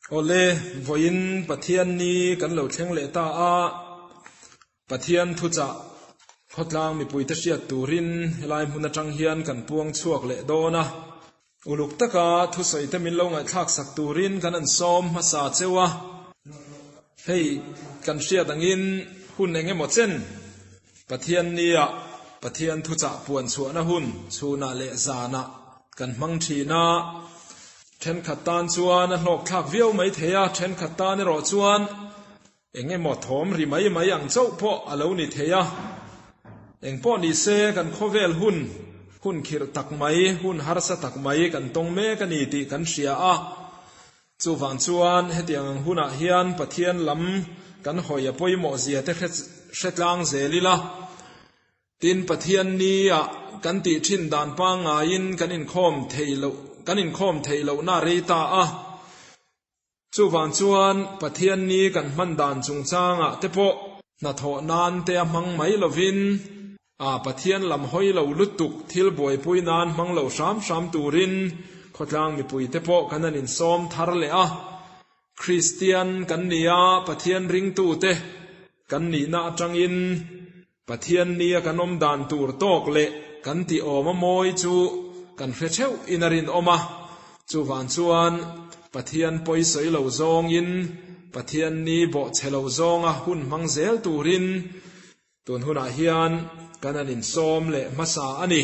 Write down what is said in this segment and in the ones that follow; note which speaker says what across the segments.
Speaker 1: Awle, vawiin Pathian ni kan lo thleng leh ta a, Pathian thuchah khawtlang mipuite hriat turin helai hmun atang hian kan puang chhuak leh dawn a. Uluk taka thusawite min lo ngaihthlak sak turin kan an sawm hmasa cheu a. Hei kan hriat angin hun eng emaw chen Pathian nia Pathian thuchah puan chhuahna hun chhunah leh zanah kan hmang thin a. Thenkhat tan chuan a hlawkthlak viau mai thei a, thenkhat tan erawh chuan Eng emaw thawm ri mai mai ang chauh pawh a lo ni thei a. Eng pawh ni se kan khawvel hun, hun khirh tak mai, hun harsa tak mai kan tawng mek a ni tih kan hria a. Chuvang chuan hetiang ang hunah hian Pathian lam kan hawi a pawimawh zia te hre tlang zel ila. Tin, Pathian nia kan tih thin dan pangngaiin kan inkhawm thei loh, kan inkhawm theih lohna rei ta a. Chuvang chuan Pathian ni kan hman dan chungchangah te pawh hnathawh nan te a hmang mai lovin a Pathian lam hawi lo lutuk thil buaipui nan hmang lo hram hram turin khawtlang mipui te pawh kan han insawm thar leh a. Kristian kan ni a, Pathian ringtute kan nihna atangin Pathian nia kan awm dan tur tawk leh kan tih awm a mawi chu kan hre theuh in a rinawm a. Chuvang chuan Pathian pawi sawi lo zawngin Pathian ni bawhchhe lo zawnga hun hmang zel turin tun hunah hian kan han insawm leh hmasa a ni.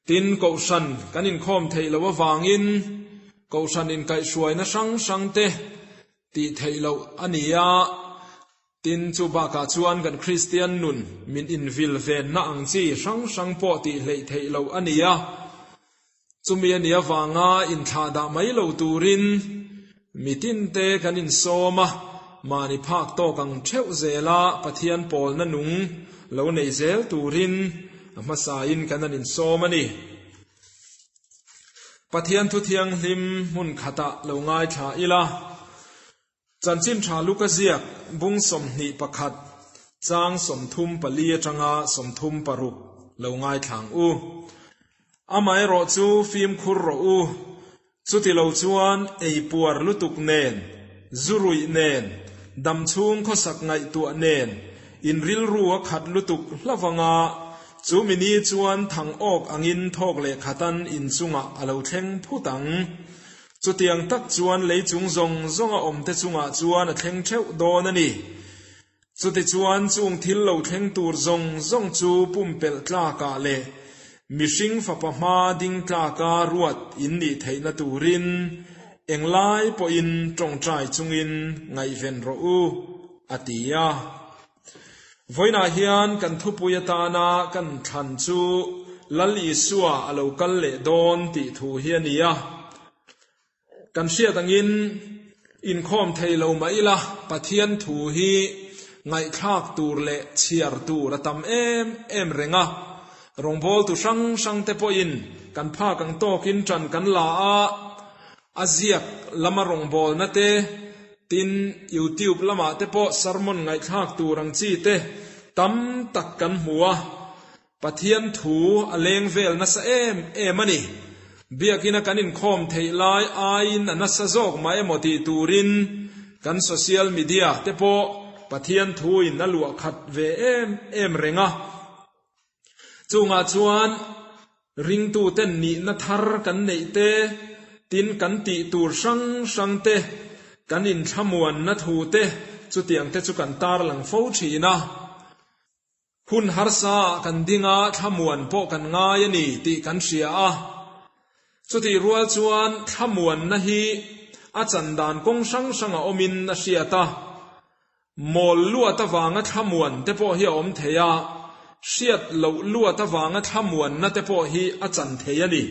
Speaker 1: Tin, Kohhran kan inkhawm theih loh avangin Kohhran inkaihhruaina hrang hrangte tih theih loh a ni a. Tin, chu bakah chuan kan Kristian nun min invil venna ang chi hrang hrang pawh tih hleih theih loh a ni a. Chumi a nih avanga inthlahdah mai lo turin mitinte kan insawm a, mahni phak tawk ang theuh zela Pathian pawlna nung lo nei zel turin a hmasain kan han insawm a ni. Pathian thu thianghlim hmun khatah lo ngaithla ila, Chanchin tha Luka ziak bung 21 chang 34 atanga 36 lo ngaithlang u. Amaherawh chu fimkhur rawh u, chuti lo chuan ei puar lutuk nen, zu ruih nen, damchhung khawsak ngaihtuah nen, in rilru a khat lutuk hlavanga chu mini chuan thang awk angin thawk leh khatan inchungah a lo thleng phut ang. Chutiang tak chuan lei chung zawng zawnga awmte chungah chuan a thleng theuh dawn a ni. Chutichuan chung thil lo thleng tur zawng zawng chu pumpelh tlakah leh mihring fapa hma ding tlaka ruat in nih theihna turin englai pawhin tawngtai chungin ngaihven rawh u, a ti a. Vawiinah hian kan thupui atana kan thlan chu Lal Isua a lo kal leh dawn tih thu hi a ni a. Kan hriat angin inkhawm thei lo mah ila Pathian thu hi ngaihthlak tur leh chhiar tur a tam em em reng a. Rawngbawltu hrang hrang te pawhin kan phak ang tawkin ṭan kan la a, a ziak lama rawngbawlna te, Tin, YouTube lamah te pawh sermon ngaihthlak tur ang chi te tam tak kan hmu a, Pathian thu a leng vel nasa em em a ni. Biakina kan inkhawm theih lai aiin a nasa zawk mah emaw tih turin kan social media te pawh Pathian thuin a luah khat ve em em reng a. Chungah chuan ringtuten nihna thar kan neih te, tin kan tih tur hrang hrang te, kan inthlamuanna thu te, chutiang te chu kan tarlang fo thin a. Hun harsa ah kan ding a, thlamuan pawh kan ngai a ni tih kan hria a. Chutih rual chuan thlamuanna hi a chan dan kawng hrang hrang a awmin a hriat a. Mawl luat avanga thlamuan te pawh hi a awm thei a, hriat loh luat avanga thlamuanna te pawh hi a chan thei a ni.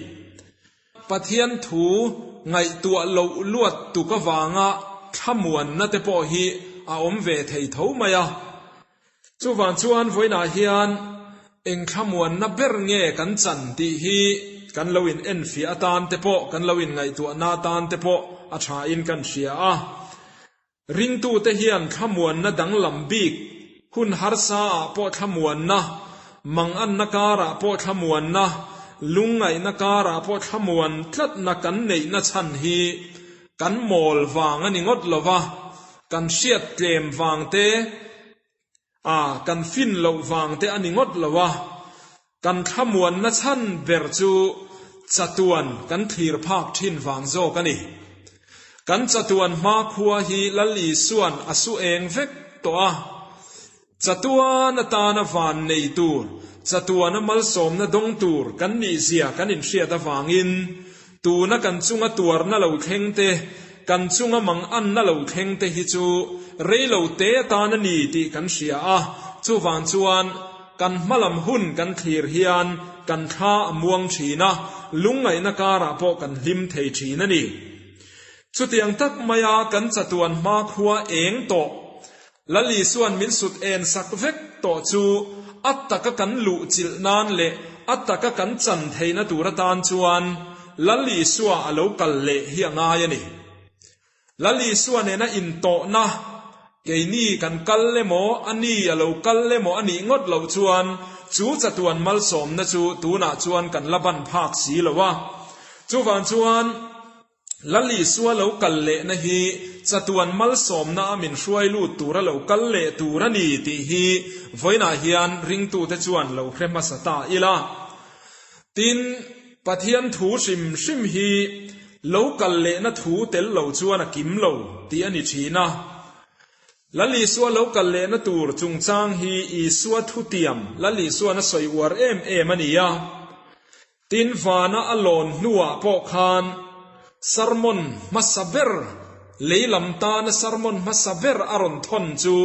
Speaker 1: Pathian thu ngaihtuah loh luat tuk avanga thlamuanna te pawh hi a awm ve thei tho mai a. Chuvang chuan vawiinah hian eng thlamuanna ber nge kan chan tih hi kan lo in enfiah atan te pawh, kan lo in ngaihtuahna atan te pawh a thain kan hria a. Ringtute hian thlamuanna danglam bik, hun harsa ah pawh thlamuanna, manganna karah pawh thlamuanna, lungngaihna karah pawh thlamuan tlatna kan neihna chhan hi. Kan mawl vang a ni ngawt lo va, kan hriat tlem vang te, a kan fin loh vang te a ni ngawt lo a, kan thlamuanna chhan ber chu chatuan kan thlir phak thin vang zawk a ni. Kan chatuan hmakhua hi Lal Isua'n a su eng vek tawh a, Chatuan atana van nei tur, chatuana malsawmna dawng tur kan nihzia kan inhriat avangin tuna kan chunga tuarna lo thleng te, kan chunga manganna lo thleng te hi chu rei lo te atan a ni tih kan hria a, chuvang chuan kan hmalam hun kan thlir hian kan thla a muang thin a, lungngaihna karah pawh kan hlim thei thin a ni. Chutiang tak maia kan chatuan hmakhua eng tawh Lal Isua'n min sut en sak vek tawh chu a taka kan luh chilh nan leh a taka kan chan theihna tur atan chuan Lal Isua a lo kal leh hi a ngai a ni. Lal Isua nena intawhna, keini kan kal emaw a ni a lo kal emaw a nih ngawt loh chuan chu chatuan malsawmna chu tunah chuan kan la ban phak si lo a. Chuvang chuan. Lal Isua lo kal lehna hi chatuan malsawmna a min hruai lut tura lo kal leh tur a ni tih hi vawiinah hian ringtute chuan lo hre hmasa ta ila. Tin, Pathian thu hrim hrim hi lo kal lehna thu tel lo chuan a kim lo tih a ni thin a. Lal Isua lo kal lehna tur chungchang hi Isua thutiam Lal Isuan a sawi uar em em a ni a. Tin, vana a lawn hnuah pawh khan sermon hmasa ber, lei lam tana sermon hmasa ber a rawn thawn chu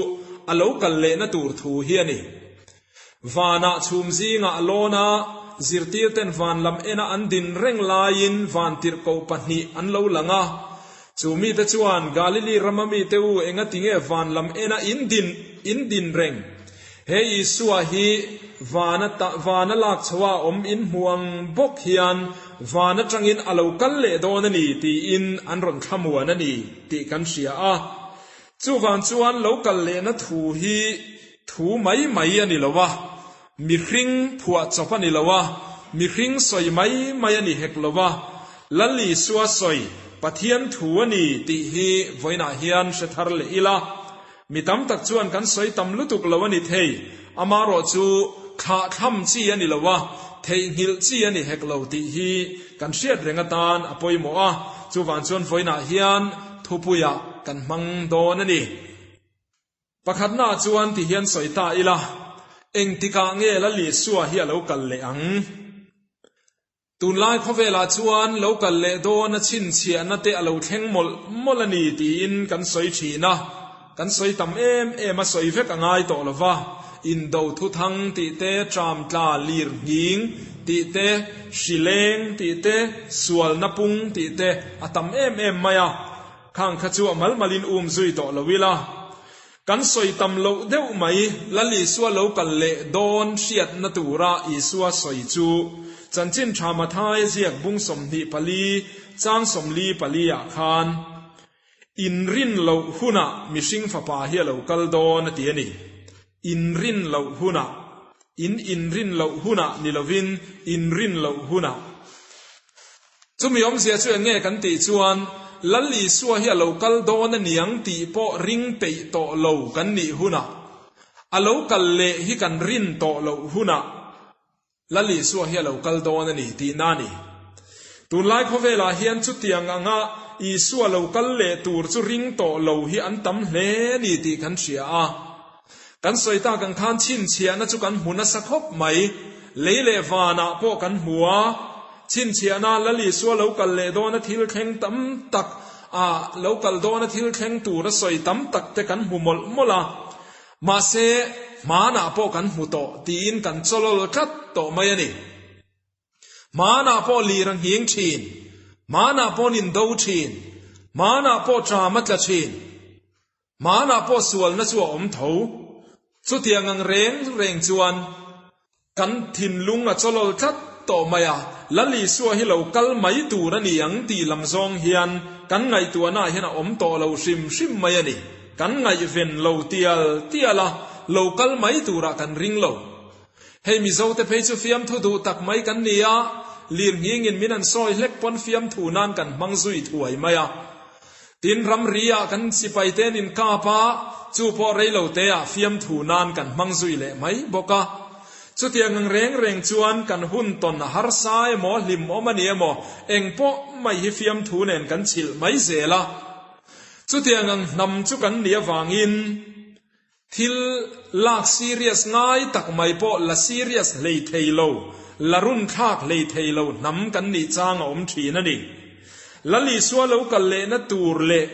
Speaker 1: a lo kal lehna tur thu hi a ni. Vanah chhum zingah a lawn a, zirtirten van lam ena an din reng laiin vantirhkoh pahnih an lo lang a. Chu mite chuan, Galili rama mite u, engatinge van lam ena in din in din reng? He Isua hi vana ta vana lak chhoa awm in hmu ang bawk hian van atangin a lo kal leh dawn a ni tiin an rawn thlamuan a ni tih kan hria a. Chuvang chuan lo kal lehna thu hi thu mai mai a ni lo a, mihring phuah chawp a ni lo a, mihring sawi mai mai a ni hek lo a, Lal Isua sawi Pathian thu a ni tih hi vawiinah hian hre thar leh ila. Mi tam tak chuan kan sawi tam lutuk lo a ni thei, amarawh chu thlah thlam chi a ni lo a, theihnghilh chi a ni hek lo tih hi kan hriat reng atan a pawimawh a, chuvang chuan vawiinah hian thupuiah kan hmang dawn a ni. Pakhatnaah chuan ti hian sawi ta ila, engtikah nge Lal Isua hi a lo kal leh ang? Tunlai khawvelah chuan lo kal leh dawn a chhinchhiahna te a lo thleng mawlh mawlh a ni tiin kan sawi thin a, kan sawi tam em em a sawi vek a ngai tawh lo va, indo thuthang tih te, tram tla lir nghing tih te, hri leng tih te, sualna pung tih te a tam em em mai a, khang kha chu a mal malin um zui tawh lo ila. Kan sawi tam loh deuh mai, Lal Isua lo kal leh dawn hriatna tura Isua sawi chu Chanchin Tha Mathaia ziak bung 24 chang 44 ah khan, Inrin loh hunah mihring fapa hi a lo kal dawn a ti a ni. Inrin loh hunah, in inrin loh hunah ni lovin inrin loh hunah. Chumi awmzia chu eng nge kan tih chuan Lal Isua hi a lo kal dawn a niang tih pawh ring peih tawh lo kan nih hunah, a lo kal leh hi kan rin tawh loh hunah Lal Isua hi a lo kal dawn a ni tihna a ni. Tunlai khawvelah hian chutiang anga Isua lo kal leh tur chu ring tawh lo hi an tam hle a ni tih kan hria a. Kan sawi tak ang khan chhinchhiahna chu kan hmu nasa khawp mai. Lei leh vanah pawh kan hmu a, chhinchhiahna Lal Isua lo kal leh dawna thil thleng tam tak a lo kal dawna thil thleng tura sawi tam tak te kan hmu mawlh mawlh a. Mahse, hmanah pawh kan hmu tawh tiin kan chawlawl tlat tawh mai a ni. Hmanah pawh lir a nghing thin, hmanah pawh an indo thin, hmanah pawh ṭam a tla thin. Hmanah pawh sualna chu a awm tho. Chutiang ang reng reng chuan kan thinlung a chawlawl tlat tawh mai a, Lal Isua hi lo kal mai tur a ni ang tih lam zawng hian kan ngaihtuahnaah hian a awm tawh lo hrim hrim mai a ni. Kan ngaihven lo tial tial a, lo kal mai turah kan ring lo. Hei Mizote phei chu fiamthu duh tak mai kan ni a, lirnghingin min an sawi hlek pawn fiamthu nan kan hmang zui thuai mai a. Tin, ramri-ah kan sipaite an inkap a, chu pawh reiloteah fiamthu nan kan hmang zui leh mai bawk a. Chutiang ang reng reng chuan kan hun tawn a harsa emaw, hlimawm a ni emaw, eng pawh mai hi fiamthu nen kan chhilh mai zel a. Chutiang ang hnam chu kan nih avangin thil lak serious ngai tak mai pawh la serious hlei thei lo, la runthlak hlei thei lo hnam kan nih chang a awm thin a ni. Lal Isua lo kal lehna tur leh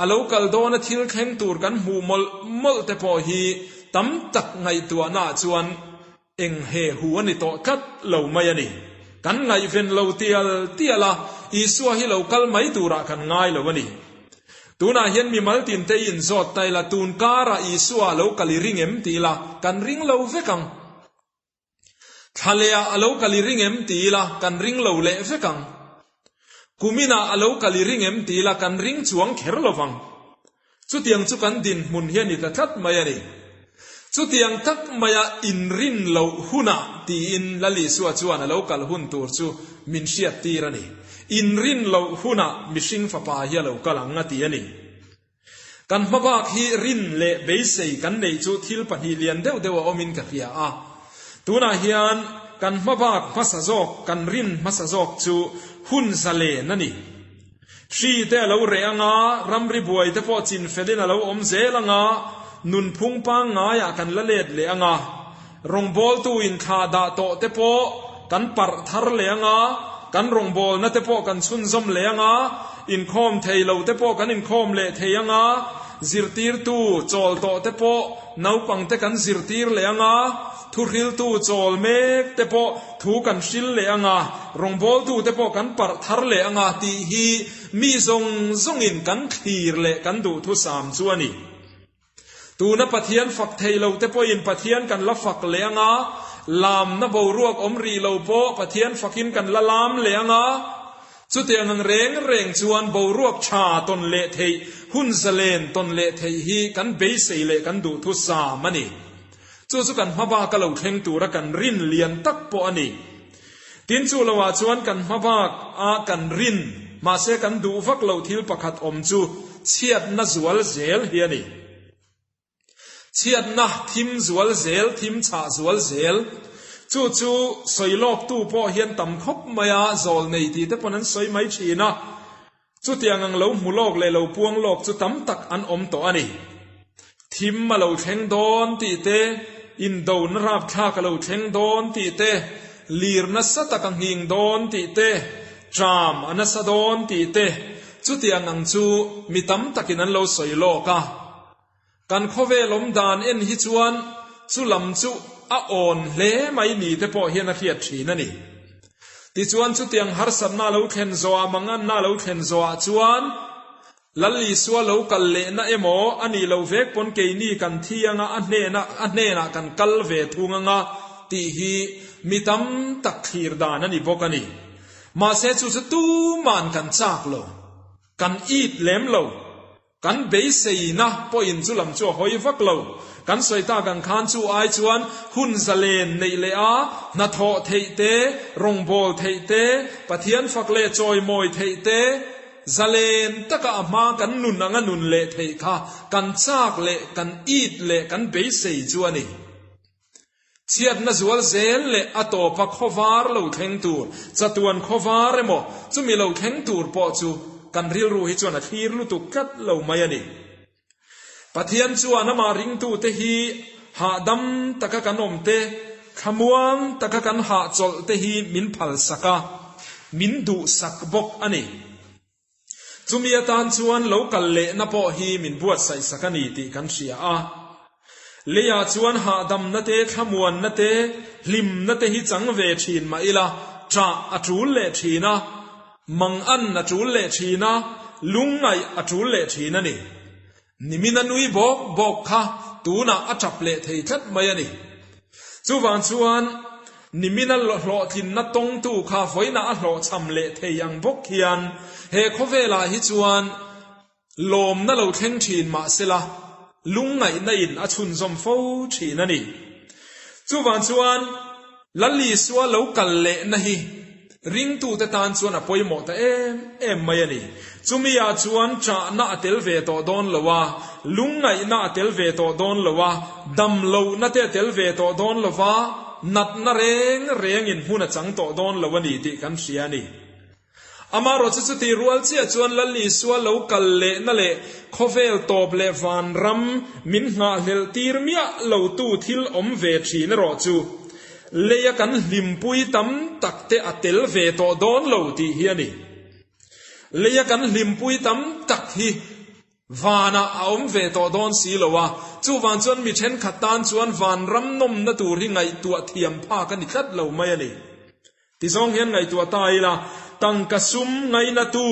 Speaker 1: a lo kal dawna thil thleng tur kan hmuh mawlh mawlh te pawh hi tam tak ngaihtuahnaah chuan Eng he hu a ni tawh tlat lo mai a ni. Kan ngaihven lo tial tial a, Isua hi lo kal mai turah kan ngai lo a ni. Tunah hian mimal tinte i inzawt ta ila, tun karah Isua a lo kal i ring em ti ila, kan ring lo vek ang. Thla lehah a lo kal i ring em ti ila, kan ring lo leh vek ang. Kuminah a lo kal i ring em ti ila, kan ring chuang kher lo vang. Chutiang chu kan dinhmun hi a ni ta tlat mai a ni. Chutiang tak maia inrin loh hunah tiin Lal Isua chuan a lo kal hun tur chu min hriattir a ni. Inrin loh hunah mihring fapa hi a lo kal ang a ti a ni. Kan hmabak hi rin leh beisei kan neih chu thil pahnih lian deuh deuh a awmin ka hria a. Tunah hian kan hmabak hmasa zawk, kan rin hmasa zawk chu hun zalen a ni. Hri te a lo reh ang a, ramri buai te pawh chin felin a lo awm zel ang a, nunphung pangngaiah kan la let leh ang a, rawngbawltu inthlah dah tawh te pawh kan parh thar leh ang a, kan rawngbawlna te pawh kan chhunzawm leh ang a, inkhawm thei lo te pawh kan inkhawm leh thei ang a, zirtirtu chawl tawh te pawh naupang te kan zirtir leh ang a, thuhriltu chawl mek te pawh Thu kan hril leh ang a, rawngbawltute pawh kan parh thar leh ang a tih hi mi zawng zawngin kan thlir leh kan duhthusam chu a ni. Tuna Pathian fak thei lote pawhin Pathian kan la fak leh ang a, lamna boruak awm rih lo pawh Pathian fakin kan la lam leh ang a, chutiang ang reng reng chuan boruak tha tawn leh theih, hun zalen tawn leh theih hi kan beisei leh kan duhthusam a ni. Chu chu kan hmabak a lo thleng tura kan rin lian tak pawh a ni. Tin, chu loah chuan kan hmabak a kan rin, mahse kan duh vak loh thil pakhat awm chu chhiatna zual zel hi a ni. Chhiatna thim zual zel, thim chhah zual zel. Chu chu sawi lawktu pawh hian tam khawp mai a, zawl nei tih te pawn an sawi mai thin a. Chutiang ang lo hmu lawk leh lo puang lawk chu tam tak an awm tawh a ni. Thim a lo thleng dawn tih te, indona rapthlak a lo thleng dawn tih te, lir nasa tak a nghing dawn tih te, ṭam a nasa dawn tih te, chutiang ang chu mi tam takin an lo sawi lawk a. Kan khawvel awm dan en hi chuan chu lam chu a awn hle mai ni te pawh hian a hriat thin a ni. Tichuan chutiang harsatna lo thlen zawhah manganna lo thlen zawhah chuan Lal Isua lo kal lehna emaw a nih loh vek pawn keini kan thi anga a hnena a hnenah kan kal ve thung anga tih hi mi tam tak thlir dan a ni bawk a ni. Mahse chu chu tuman kan chak lo, kan it lem lo. Kan beiseina pawhin chu lam chu a hawi vak lo. Kan sawi tak ang khan chu ai chuan hun zalen neih leh a, hnathawh theih te, rawngbâwl theih te, Pathian fak leh chawimawi theih te, zalen taka a hma kan nun anga nun leh theih kha kan châk leh kan ît leh kan beisei chu a ni. Chhiatna zual zel leh a tawpa khawvar lo thleng tur, chatuan khawvar emaw, chumi lo thleng tur pawh chu kan rilru hi chuan a thlir lutuk tlat lo mai a ni. Pathian chuan amah ringtute hi hahdam taka kan awm te, thlamuang taka kan hahchawlh te hi min phalsak a, min duhsak bawk a ni. Chumi atan chuan lo kal lehna pawh hi min buatsaih sak a ni tih kan hria a. Leiah chuan hahdamna te, thlamuanna te, hlimna te hi chang ve thin mah ila, ṭah a ṭul leh thin a, mangan a ṭul leh thin a, lungngaih a ṭul leh thin a ni. Nimina nui bawk bawk kha tunah a ṭap leh thei tlat mai a ni. Chuvang chuan nimina hlawhtlinna tawngtu kha vawiinah a hlawhchham leh thei ang bawk hian he khawvelah hi chuan lawmna lo thleng ṭhin mah sela lungngaihna in a chhunzawm fo ṭhin a ni. Chuvang chuan Lal Isua lo kal lehna hi ringtute tan chuan a pawimawh ta em em mai a ni. Chumi-ah chuan ṭahna a tel ve tawh dawn lo a, lungngaihna a tel ve tawh dawn lo a, dam lohna te a tel ve tawh dawn lo va, natna reng rengin hmun a chang tawh dawn lo a ni tih kan hria a ni. Amaherawhchu chuti rual chiah chuan Lal Isua lo kal lehna leh khawvel tawp leh vanram min nghahhlelh tir miah lotu thil awm ve thin erawh chu leia kan hlimpui tam tak te a tel ve tawh dawn lo tih hi a ni. Leia kan hlimpui tam tak hi Vanah a awm ve tawh dawn si lo a, chuvang chuan mi thenkhat tan chuan vanram nawmna tur hi ngaihtuah thiam phak a ni tlat lo mai a ni. Tizawng hian ngaihtuah ta ila, tangka sum ngainatu,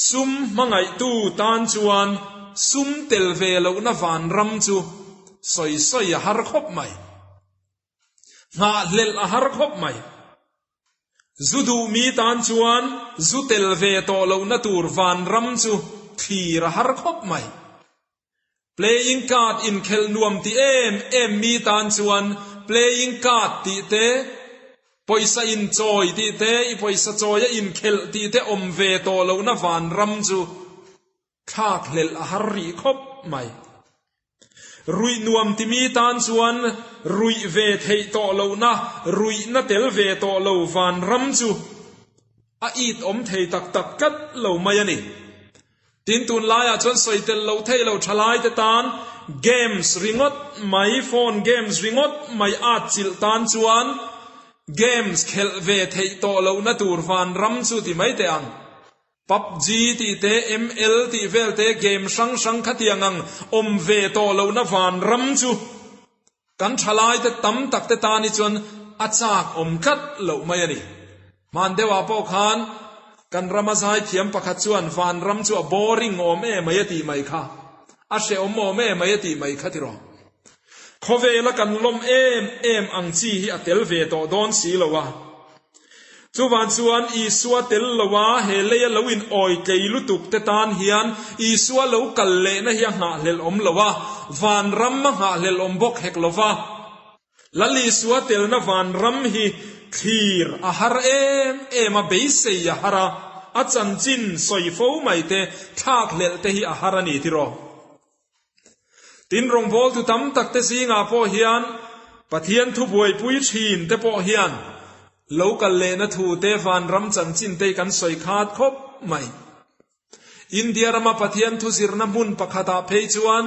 Speaker 1: sum hmangaihtu tan chuan sum tel ve lohna vanram chu sawi sawi a har khawp mai. Nghahhlelh a har khawp mai. Zu duh mi tan chuan zu tel ve tawh lohna tur vanram chu thlir a har khawp mai. Playing card inkhelh nuam ti em em mi tan chuan playing card tih te, pawisa inchawi tih te, i pawisa chawia inkhelh tih te awm ve tawh lohna vanram chu thlak hlelh a har rih khawp mai. Ruih nuam ti mi tan chuan ruih ve theih tawh lohna, ruihna tel ve tawh lo vanram chu a it awm thei tak tak tlat lo mai a ni. Tin, tunlaiah chuan sawi tel loh theih loh thalaite tan games ringawt mai, phone games ringawt mai atchilh tan chuan games khelh ve theih tawh lohna tur vanram chu ti mai teh ang. PUBG tih te, ML tih vel te, game hrang hrang khatiang ang awm ve tawh lohna vanram chu kan thalaite tam tak te tan hi chuan a chak awm tlat loh mai a ni. Hman deuhah pawh khan kan rama zaithiam pakhat chuan vanram chu a boring awm e mai a tih mai kha, a hrehawm awm e mai a tih mai kha tiraw. Khawvela kan lawm em em ang chi hi a tel ve tawh dawn si lo a. Chuvang chuan Isua tel loa he leia lo in awi tlei lutuk te tan hian Isua lo kal lehna hi a nghahhlelh awm lo a, vanram a nghahhlelh awm bawk hek lo va. Lal Isua telna vanram hi thlir a har em em a, beisei a har a, a chanchin sawi fo mai te, thlakhlelh te hi a har a ni tiraw? Tin, rawngbawltu tam tak te zingah pawh hian Pathian thu buaipui thin te pawh hian lo kal lehna thu te vanram chanchin te hi kan sawi khat khawp mai. India rama Pathian thu zirna hmun pakhatah phei chuan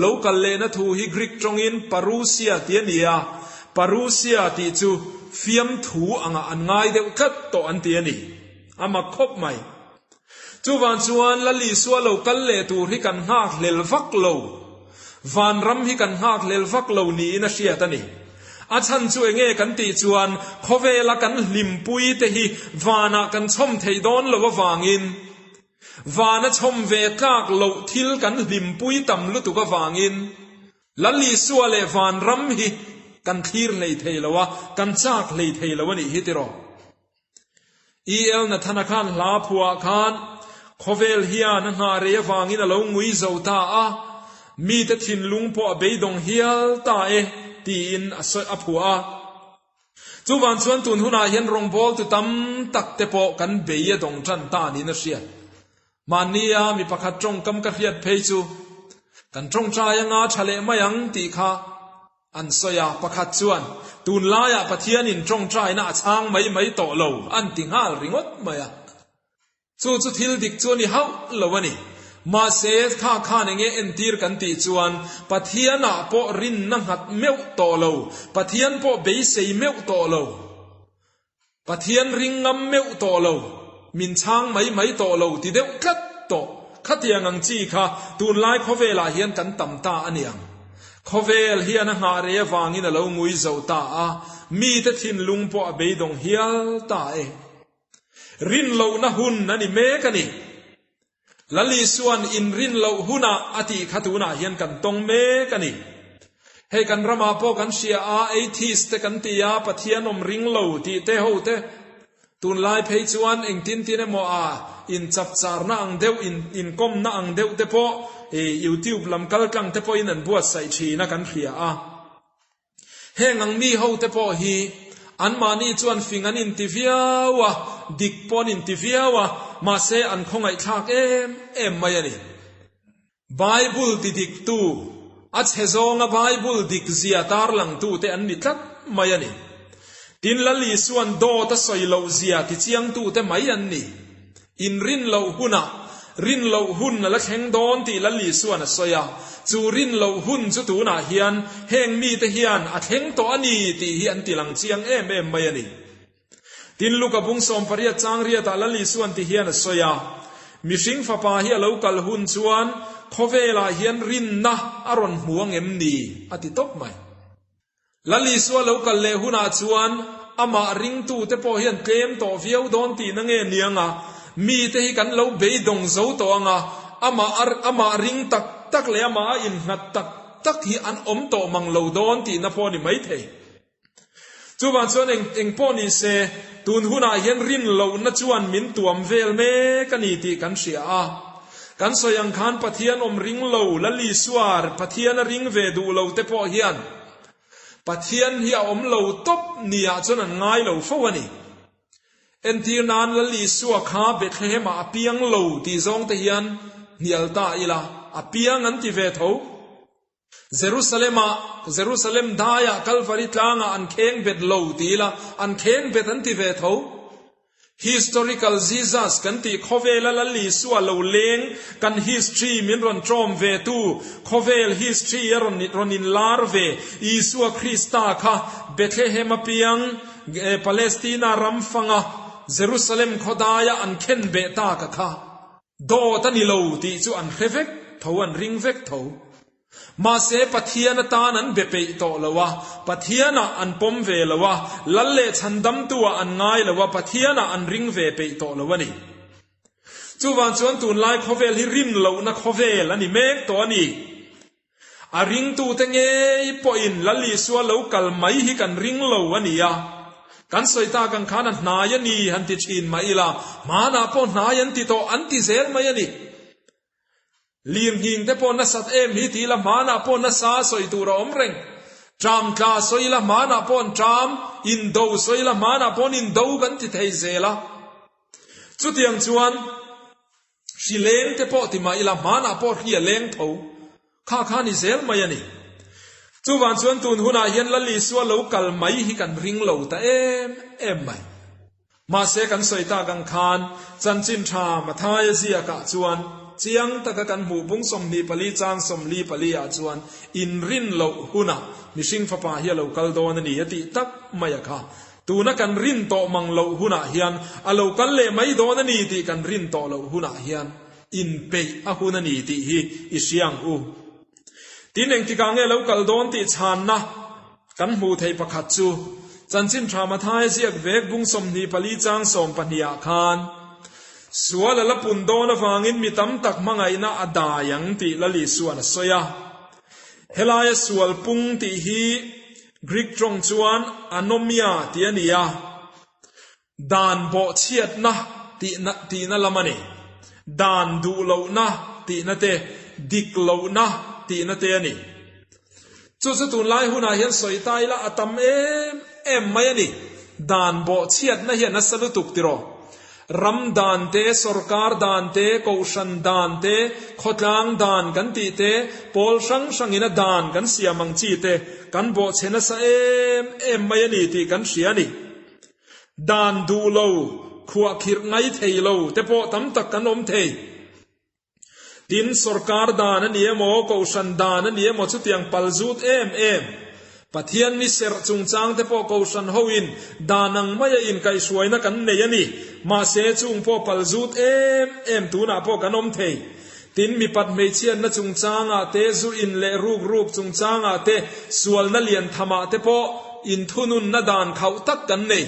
Speaker 1: lo kal lehna thu hi Greek tawngin parousia ti a ni a, parousia tih chu fiamthu angah an ngai deuh tlat tawh an ti a ni. A mak khawp mai. Chuvang chuan Lal Isua lo kal leh tur hi kan nghak hlel vak lo. Vanram hi kan nghak hlel vak lo niin a hriat a ni. A chhan chu enge kan tih chuan khawvela kan hlimpui te hi vanah kan chhawm theih dawn lo avangin vana chhawm ve tlak loh thil kan hlimpui tam lutuk avangin Lal Isua leh vanram hi kan thlir hlei thei lo a, kan chak hlei thei lo a nih hi tiraw. EL Nathana khan hla phuah khan khawvel hian a nghah rei avangin a lo ngui zo ta a, mite thinlung pawh a beidawng hial ta e tiin a sawi a phuah a. Chuvang chuan tun hunah hian rawngbawltu tam tak te pawh kan bei a dawng tan ta niin a hriat. Mahnia mi pakhat tawngkam ka hriat phei chu kan tawngtai anga tha leh mai ang tih kha An sawi a, pakhat chuan, Tunlaiah Pathianin tawngtaina a chhang mai mai tawh lo, an ti nghal ringawt mai a. Chu chu thil dik chu a ni hauh lo a ni. Mahse, kha khan enge entir kan tih chuan Pathianah pawh rinna nghat meuh tawh lo, Pathian pawh beisei meuh tawh lo, Pathian ring ngam meuh tawh lo, min chhang mai mai tawh lo ti deuh tlat tawh. Khatiang ang chi kha tunlai khawvelah hian kan tam ta a niang. Khawvel hian a nghah rei avangin a lo ngui zo ta a, mite thinlung pawh a beidawng hial ta e. Rin lohna hun a ni mek a ni. Lal Isua'n inrin loh hunah a tih kha tunah hian kan tawng mek a ni. Hei kan ramah pawh kan hria a, atheist te kan ti a, Pathian awm ring lo tih te ho te tunlai phei chuan engtin tin emaw a inchapcharna ang deuh, inkawmna ang deuh te pawh YouTube lam kaltlang te pawhin an buatsaih thin a kan hria a. Heng ang mi ho te pawh hi anmahni chuan fing an inti viau a, dik pawh an inti viau a. mahse an khawngaihthlak em em mai a ni. Bible ti diktu, a chhe zawnga Bible dik zia tarlangtute an ni tlat mai a ni. Tin, Lal Isua'n dawt a sawi loh zia tichiangtute mai an ni. Inrin loh hunah rin loh hun a la thleng dawn tih Lal Isua'n a sawi a, chu rin loh hun chu tunah hian heng mite hian a thleng tawh a ni tih hi an tilang chiang em em mai a ni. Tin, Luka bung 18 chang riatah Lal Isua'n ti hian a sawi a, Mihring fapa hi a lo kal hun chuan khawvelah hian rinna a rawn hmu ang em ni? a ti tawp mai. Lal Isua lo kal leh hunah chuan amah ringtute pawh hian tlem tawh viau dawn tihna nge niang a, mite hi kan lo beidawng zo tawh ang a, amah amah ring tak tak leh amah a innghat tak tak hi an awm tawh mang lo dawn tihna pawh a ni maithei. Chuvang chuan eng eng pawh ni se, tun hunah hian rin lohna chuan min tuam vel mek a ni tih kan hria a. Kan sawi ang khan Pathian awm ring lo, Lal Isua, Pathian a ring ve duh lo te pawh hian Pathian hi a awm lo tawp niah chuan an ngai lo fo a ni. Entir nan Lal Isua kha Bethlehem ah a piang lo tih zawng te hian hnial ta ila, a piang an ti ve tho. Jerusalem ah, Jerusalem daiah Kalvari tlangah an kheng bet lo ti ila, an kheng bet an ti ve tho. Historical Jesus kan tih khawvela Lal Isua lo leng, kan history min rawn ṭawm ve tu, khawvel history a rawn rawn inlar ve Isua Krista kha Bethlehem a piang, Palestina ram fanga Jerusalem khawdaia an khen beh ta ka kha dawt a ni lo tih chu an hre vek tho, an ring vek tho. Mahse, Pathian atan an be peih tawh lo a, Pathianah an pawm ve lo a, Lal leh Chhandamtu-ah an ngai lo a, Pathianah an ring ve peih tawh lo a ni. Chuvang chuan tunlai khawvel hi rin lohna khawvel a ni mek tawh a ni. A ringtute ngei pawhin Lal Isua lo kal mai hi kan ring lo a ni a. Kan sawi tak ang khan a hnai a ni han ti thin mah ila, hmanah pawh hnai an ti tawh an ti zel mai a ni. Lirnghing te pawh nasat em hi ti ila hmanah pawh nasa sawi tur a awm reng. Ṭam tla sawi ila hmanah pawh an ṭam, indo sawi ila hmanah pawh an indo kan ti thei zel a. Chutiang chuan hri leng te pawh ti mah ila hmanah pawh hri a leng tho. Kha kha ni zel mai a ni. Chuvang chuan tun hunah hian Lal Isua lo kal mai hi kan ring lo ta em em mai. Mahse kan sawi tak ang khan chanchin tha Mathaia ziakah chuan chiang taka kan hmuh bung 24 chang 44 ah chuan inrin loh hunah mihring fapa hi a lo kal dawn a ni a tih tak mai a kha. Tuna kan rin tawh mang loh hunah hian a lo kal leh mai dawn a ni tih kan rin tawh loh hunah hian inpeih a hun a ni tih hi i hria ang u. Tin engtikah nge lo kal dawn tih chhanna kan hmuh theih pakhat chu Chanchin Tha Mathaia ziak vek bung 24 chang 12 ah khan sual a la pun dawn avangin mi tam tak hmangaihna a dai ang tih Lal Isua'n a sawi a. Helaia sual pung tih hi Greek tawng chuan anomia tih a ni a. Dan bawhchhiatna tihna tihna lam a ni. Dan duh lohna tihna te, dik lohna tihna te a ni. Chu chu tunlai hunah hian sawi ta ila a tam em em mai a ni. Dan bawhchhiatna hi a nasa lutuk tiraw? Ram dan te, sorkar dan te, kohhran dan te, khawtlang dan kan tih te, pawl hrang hrangin a dan kan siam ang chi te kan bawhchhe nasa em em mai a ni tih kan hria a ni. Dan duh lo, khuahkhirh ngai thei lo te pawh tam tak kan awm thei. Tin, sorkar dan a ni emaw, kohhran dan a ni emaw chutiang pal zut em em. Pathian ni serh chungchang te pawh kohhran hoin dan ang maia inkaihhruaina kan nei a ni. Mahse, chung pawh pal zut em em tunah pawh kan awm thei. Tin, mipat hmeichhiatna chungchangah te, zu in leh ruk ruk chungchangah te, sualna lian thamah te pawh inthununna dan khauh tak kan nei.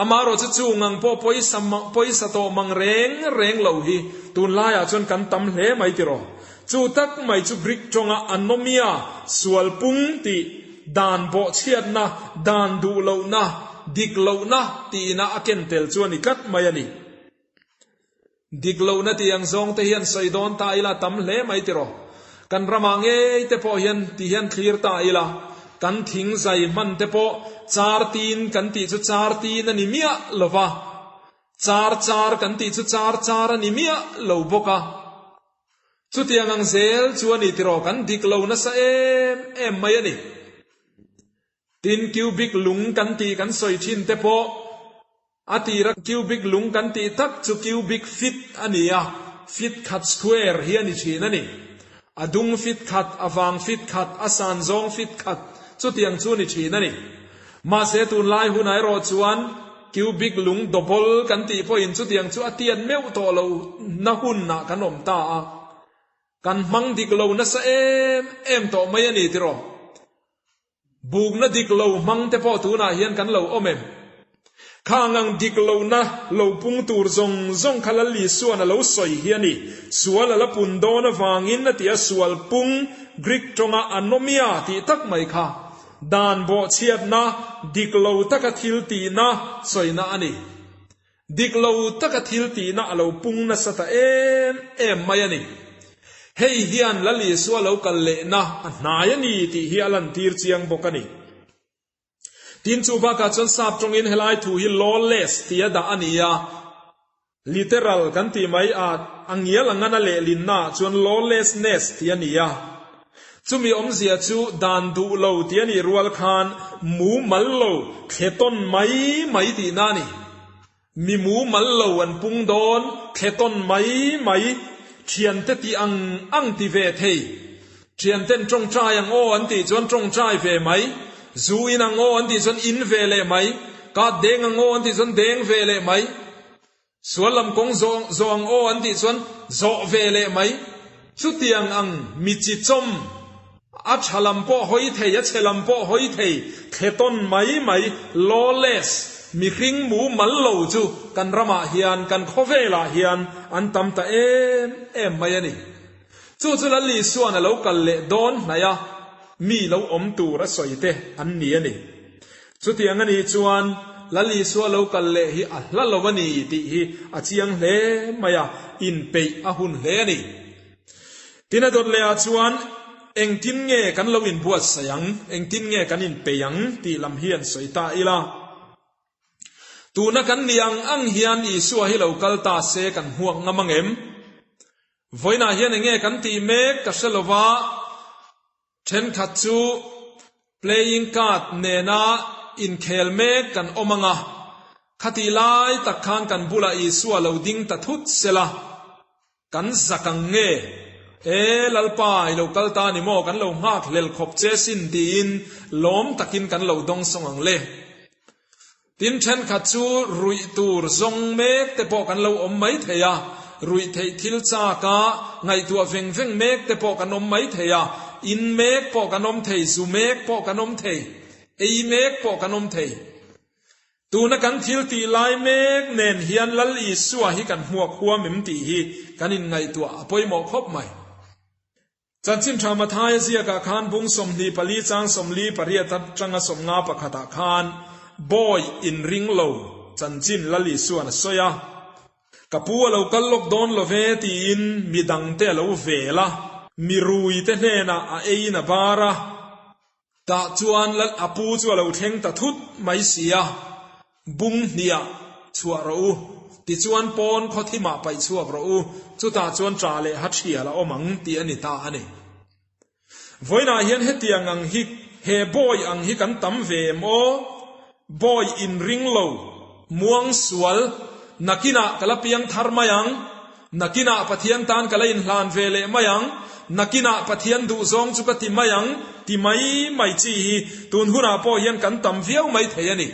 Speaker 1: Amaherawhchu chu ngang pawh pawisa pawisa tawh mang reng reng lo hi tunlaiah chuan kan tam hle mai tiraw. Chu tak mai chu Greek tawnga anomia, sual pung tih, dan bawhchhiatna, dan duh lohna, dik lohna tihna a ken tel chu a ni tlat mai a ni. Dik lohna tih ang zawng te hian sawi dawn ta ila tam hle mai tiraw. Kan ramah ngei te pawh hian ti hian thlir ta ila, kan thing zai hman te pawh char tin kan tih chu char tin a ni miah lo va. Char char kan tih chu char char a ni miah lo bawk a. Chutiang ang zel chu a ni tiraw kan dik lo nasa em em mai a ni. Tin cubic lung kan tih kan sawi thin te pawh a tira cubic lung kan tih tak chu cubic feet a ni a, feet khat square hi a ni thin a ni. A dung feet khat, a vang feet khat, a san zawng feet khat chutiang chu a ni thin a ni. Mahse tunlai hunah erawh chuan cubic lung double kan tih pawhin chutiang chu a tiat meuh tawh lo na hunah kan awm ta a, kan hmang dik lo nasa em em tawh mai a ni tiraw? Bukna dik lo hmang te pawh tunah hian kan lo awm em? Khang ang dik lohna lo pung tur zawng zawng kha Lal Isuan a lo sawi hi a ni. Sual a la pun dawn avangin a ti a, sual pung, Greek tawnga anomia tih tak mai kha dan bawhchhiatna, dik lo taka thil tihna sawina a ni. Dik lo taka thil tihna a lo pung nasa ta em em mai a ni. Hei hian Lal Isua lo kal lehna a hnai a ni tih hi a lantir chiang bawk a ni. Tin chu bakah chuan sap tawngin helai thu hi lawless tia dah a ni a, literal kan tih mai a, a ngial a ngan a lehlinna ah chuan lawlessness tih a ni a. Chumi awmzia chu dan duh lo tih a nih rual khan mumal lo thle tawn mai mai tihna a ni. Mi mumal lo an pung dawn, thle tawn mai mai, thiante tih ang ang ti ve thei. Thianten tawngtai ang aw an tih chuan tawngtai ve mai, zu in ang aw an tih chuan in ve leh mai, kat deng ang aw an tih chuan deng ve leh mai, sual lam kawng zawh zawh ang aw an tih chuan zawh ve leh mai. Chutiang ang mi chi chawm a tha lam pawh hawi thei, a chhe lam pawh hawi thei, thle tawn mai mai, lawless, mihring mumal lo chu kan ramah hian, kan khawvelah hian an tam ta em em mai a ni. Chu chu Lal Isuan a lo kal leh dawn hnaih a, mi lo awm tur a sawi te an ni a ni. Chutiang a nih chuan Lal Isua lo kal leh hi a hla lo a ni tih hi a chiang hle mai a, inpeih a hun hle a ni. Tin a dawt leh ah chuan engtin nge kan lo inbuatsaih ang, engtin nge kan inpeih ang tih lam hi an sawi ta ila. Tuna kan nih ang ang hian Isua hi lo kal ta se kan hmuak ngam ang em? Vawiinah hian enge kan tih mek ka hre lova, Thenkhat chu playing card nena inkhel mek kan awm ang a, khatih lai tak khan kan bulah Isua lo ding ta thut sela, kan zak ang nge? E Lalpa, i lo kal ta ni maw? Kan lo nghak hlel khawp che sin tiin lawm takin kan lo dawng sawng ang le. Tin, thenkhat chu ruih tur zawng mek te pawh kan lo awm mai thei a, ruih theih thil chaka ngaihtuah veng veng mek te pawh kan awm mai thei a, in mek pawh kan awm thei, zu mek pawh kan awm thei, ei mek pawh kan awm thei. Tuna kan thil tih lai mek nen hian Lal Isua hi kan hmuak huam em tih hi kan inngaihtuah a pawimawh khawp mai. Chanchin Tha Mathaia ziakah khan bung 24 chang 48 atanga 51 ah khan Bawi inring lo chanchin Lal Isuan a sawi a. Ka pu a lo kal lawk dawn lo ve tiin mi dangte a lo vel a, mi ruite hnenah a eiin a bar a. Tah chuan Lal a pu chu a lo thleng ta thut mai si a, Bung hniah chhuah rawh u, tichuan pawn khaw thimah paih chhuak rawh u, chutah chuan ṭah leh ha ṭhial a awm ang tih a ni ta a ni. Vawiinah hian hetiang ang hi he bawi ang hi kan tam ve em aw? Bawi inring lo, muang sual, nakinah ka la piang thar mai ang, Nakinah Pathian tan ka la inhlan ve leh mai ang, nakinah Pathian duhzawng chu ka ti mai ang, ti mai mai chi hi tun hunah pawh hian kan tam viau mai thei a ni.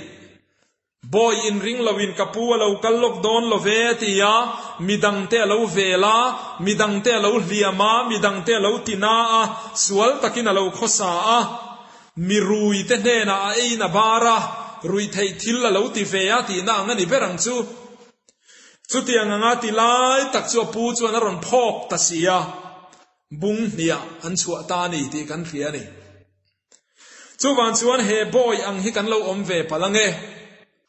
Speaker 1: Bawi inring loin ka pu a lo kal lawk dawn lo ve a ti a, midangte a lo vel a, midangte a lo hliam a, midangte a lo ti na a, sual takin a lo khawsa a, mi ruite hnenah a eiin a bar a, ruihtheih thil a lo ti ve a tihna ang a ni ber ang chu. Chutiang anga ti lai tak chu a pu chuan a rawn phawk ta si a, bung hniah an chhuah ta a ni tih kan hria a ni. Chuvang chuan he bawi ang hi kan lo awm ve palh ang e.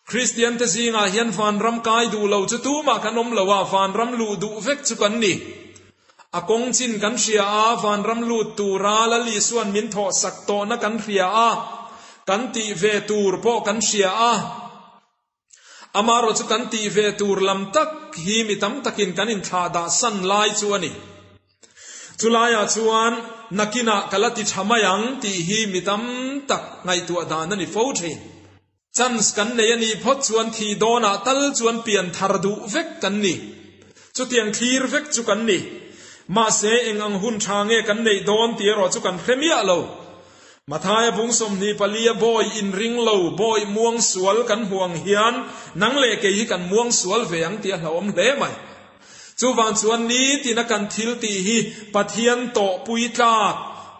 Speaker 1: Kristian te zingah hian vanram kai duh lo chu tumah kan awm lo a, vanram luh duh vek chu kan ni. A kawng chin kan hria a, vanram lut tura Lal Isuan min thawhsak tawhna kan hria a, kan tih ve tur pawh kan hria a. Amaherawh chu kan tih ve tur lam tak hi mi tam takin kan inthlah dah san lai chu a ni. Chulaiah chuan nakinah ka la ti tha mai ang tih hi mi tam tak ngaihtuah dan a ni fo thin. Chance kan nei a nih phawt chuan thih dawnah tal chuan pian thar duh vek kan ni. Chutiang thlir vek chu kan ni. Mahse eng ang hun tha nge kan neih dawn tih erawh chu kan hre miah lo. Mathaia bung 24 a bawi inring lo, bawi muang sual kan hmuh ang hian nang leh kei hi kan muang sual ve ang tih a hlauhawm hle mai. Chuvang chuan nitina kan thil tih hi Pathian tawhpui tlak,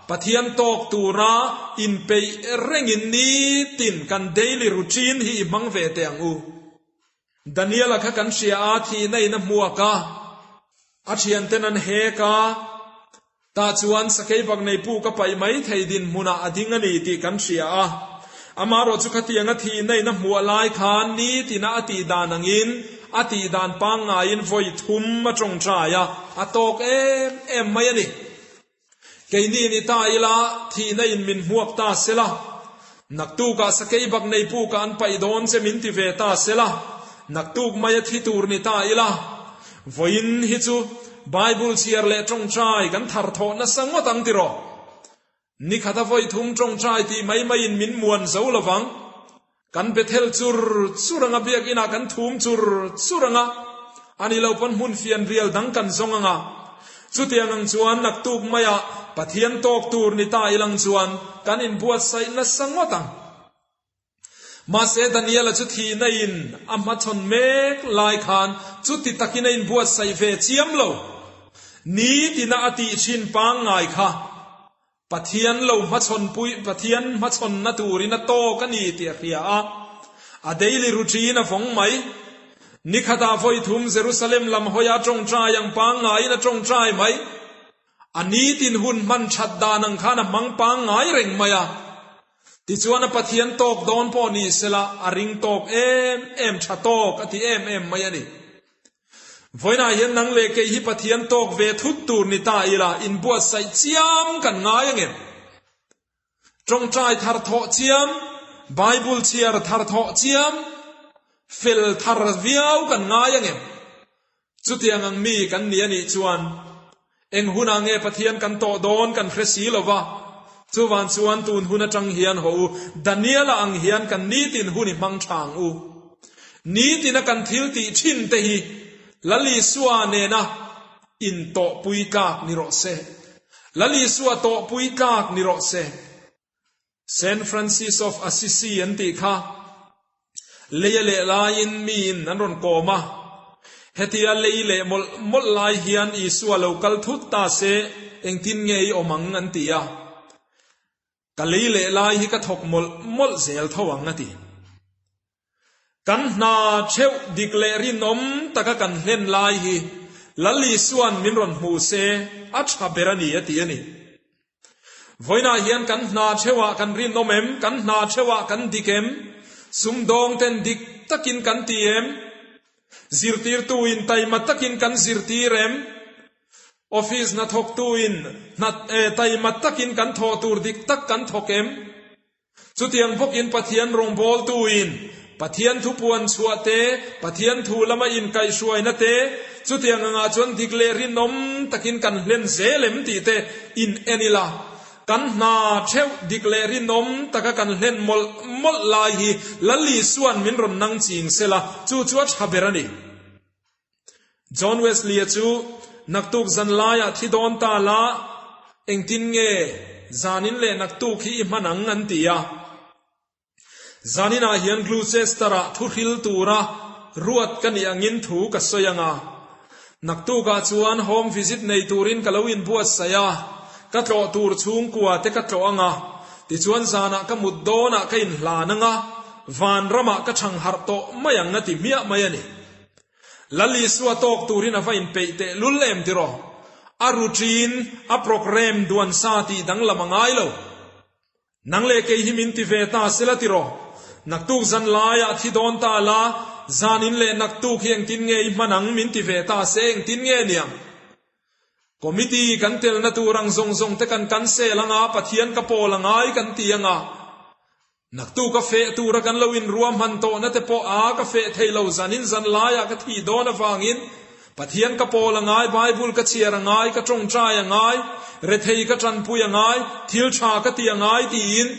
Speaker 1: Pathian tawk tura inpeih rengin nitin kan daily routine hi i hmang ve teh ang u. Daniela kha kan hria a, thihna in a hmuak a, a thianten an hek a, tah chuan sakei bak nei puk a paih mai thei dinhmunah a ding a ni tih kan hria a. Amaherawh chu khatianga thihna in a hmuah lai khan nitina a tih dan angin a tih dan pangngaiin vawi thum a tawngtai a, a tawk em em mai a ni. Keini ni ta ila thihna in min hmuak ta sela, naktukah sakei bak nei pukah an paih dawn che min ti ve ta sela, naktuk maia thi tur ni ta ila, vawiin hi chu Bible chhiar leh tawngtai kan thar thawh nasa ngawt ang tiraw? Nikhata vawi thum tawngtai tih mai maiin min muan zo lovang. Kan Bethel chur chur anga biakinah kan thum chur chur anga, a ni lo pawn hmun fian rial dang kan zawng anga. Chutiang ang chuan naktuk maiah Pathian tawk tur ni ta ilang chuan kan inbuatsaih nasa ngawt ang. Mahse Daniela chu thihna in a hmachhawn mek lai khan chuti takin a inbuatsaih ve chiam lo. Nitina a tih thin pangngai kha. Pathian lo hmachhawn pui, Pathian hmachhawnna turin a tawk a ni tih a hria a, a daily routine a vawng mai. Nikhatah vawi thum Jerusalem lam hawia tawngtai ang pangngaiin a tawngtai mai. A nitin hun hman that dan ang khan a hmang pangngai reng mai a. Tichuan a Pathian tawk dawn pawh ni sela a ring tawk em em tha tawk a ti em em mai a ni. Vawiinah hian nang leh kei hi Pathian tawk ve thut tur ni ta ila inbuatsaih chiam kan ngai angem? Tawngtai thar thawh chiam, Bible chhiar thar thawh chiam, fel thar viau kan ngai angem? Chutiang ang mi kan ni anih chuan eng hunah nge Pathian kan tawh dawn kan hre si lo va, chuvan chuan tun hun atang hian haw u, Daniela ang hian kan nitin hun i hmang tha ang u. Nitina kan thil tih thin te hi Lal Isua nena intawhpui tlak ni rawh se. Lal Isua tawhpui tlak ni rawh se. Saint Francis of Assisi an tih kha leia leh laiin miin an rawn kawm a, hetia lei leh mawlh mawlh lai hian Isua lo kal thut ta se engtin nge i awm ang an ti a, ka lei leh lai hi ka thawk mawlh mawlh zel tho ang a ti. Kan hna theuh dik leh rinawm taka kan hlen lai hi Lal Isua'n min rawn hmu se a tha ber a ni a ti a ni. Vawiinah hian kan hna theuhah kan rinawm em? Kan hna theuhah kan dik em? Sumdawng ten dik takin kan ti em? Zirtirtuin taima takin kan zirtir em? Office hnathawktuin hna taima takin kan thawh tur dik tak kan thawk em? Chutiang bawkin Pathian rawngbawltuin Pathian thu puan chhuah te, Pathian thu lama inkaihhruaina te, chutiang angah chuan dik leh rinawm takin kan hlen zel em tih te in en ila, kan hna theuh dik leh rinawm taka kan hlen mawlh mawlh lai hi Lal Isua'n min rawn nang ching sela, chu chu a tha ber a ni. John Wesley-a chu naktuk zan laiah thi dawn ta la, engtin nge zanin leh naktuk hi i hman ang an ti a. Zaninah hian Gloucester-ah thu hril tura ruat ka nih angin thu ka sawi ang a. Naktukah chuan home visit nei turin ka lo inbuatsaih a, ka tlawh tur chhungkua te ka tlawh ang a, tichuan zanah ka mut dawnah ka inhlan ang a, vanramah ka chhang harh tawh mai ang a ti hmiah mai a ni. Lal Isua tawk turin a va inpeih teh lul em tiraw? A routine, a programme duan sa tih danglam a ngai lo. Nang leh kei hi min ti ve ta sela tiraw? Naktuk zan laiah thi dawn ta la, zanin leh naktuk hi engtin nge i hman ang min ti ve ta se engtin nge niang? Committee kan telna tur ang zawng zawng te kan cancel anga Pathian ka pawl angai kan ti anga. Naktuk a feh tura kan lo inruahman tawhna te pawh a ka feh thei lo, zanin zan laiah ka thih dawn avangin Pathian ka pawl a ngai, Bible ka chhiar a ngai, ka tawngtai a ngai, rethei ka tanpui a ngai, thil tha ka ti a ngai tiin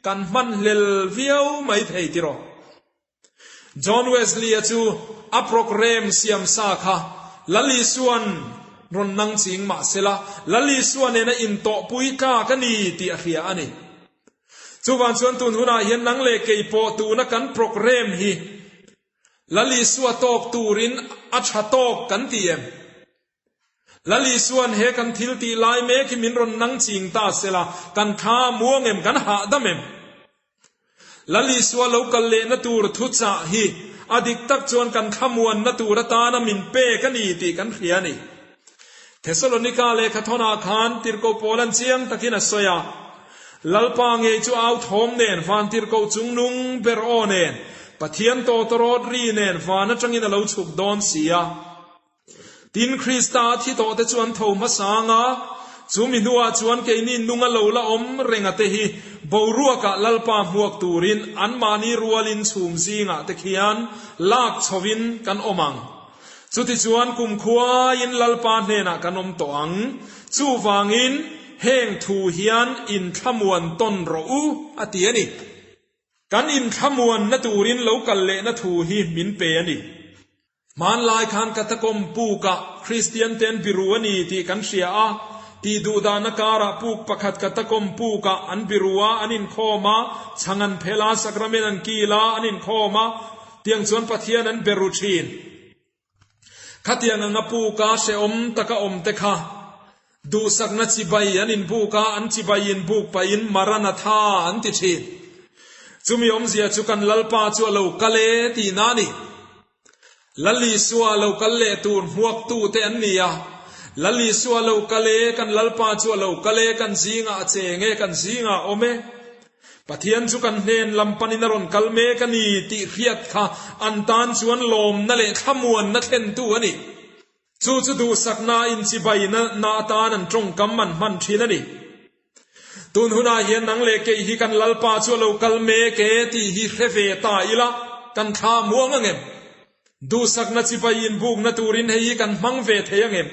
Speaker 1: kan hmanhlel viau mai thei tiraw. John Wesley-a chu a programme siam sa kha Lal Isua'n rawn nang ching mah sela, Lal Isua nena intawhpui tlak a ni tih a hria a ni. Chuvang chuan tun hunah hian nang leh kei pawh tuna kan programme hi Lal Isua tawk turin a tha tawk kan ti em? Lal Isua'n he kan thil tih lai mek hi min rawn nang ching ta sela, kan thla a muang em, kan hahdam em? Lal Isua lo kal lehna tur thuchah hi a dik tak chuan kan thlamuanna tur atana min pek a ni tih kan hria a ni. Thesalonika lehkhathawnah khan tirhkoh pawl an chiang takin a sawi a, Lalpa ngei chu au thawm nen, van tirhkoh chungnung ber aw nen, Pathian tawtawrawt ri nen van atangin a lo chhuk dawn si a. Tin, Krista a thi tawhte chu an tho hmasang a, chu mi hnuah chuan keini nunga lo la awm renga te hi boruakah Lalpa hmuak turin anmahni rualin chhum zingah te khian lak chhovin kan awm ang. Chutichuan kumkhuaiin Lalpa hnenah kan awm tawh ang. Chuvangin heng thu hian inthlamuan tawn rawh u, a ti a ni. Kan inthlamuanna turin lo kal lehna thu hi min pe a ni. Hmanlai khan Catacomb pukah Kristian te an biru a ni tih kan hria a, tih duhdahna karah puk pakhat Catacomb pukah an biru a, an inkhawm a, chhang an phel a, sakramen an kil a, an inkhawm a, tiang chuan Pathian an beru thin. Khatiang anga puka hrehawm taka awm te kha duhsakna chibai an inbuk a, an chibai inbuk pahin Maranatha an ti thin. Chumi awmzia chu kan Lalpa chu a lo kal e tihna a ni. Lal Isua lo kal leh tur hmuaktute an ni a. Lal Isua lo kal e, kan Lalpa chu a lo kal e, kan zingah a cheng e, kan zingah a awm e. Pathian chu kan hnen lam panin a rawn kal mek a ni tih hriat kha an tan chuan lawmna leh thlamuanna thlentu a ni. Chu chu duhsakna inchibaina na atan an tawngkam an hman thin a ni. Tun hunah hian nang leh kei hi kan Lalpa chu a lo kal mek e tih hi hre ve ta ila kan thla muang ang em? Duhsakna chibai inbukna turin hei hi kan hmang ve thei ang em?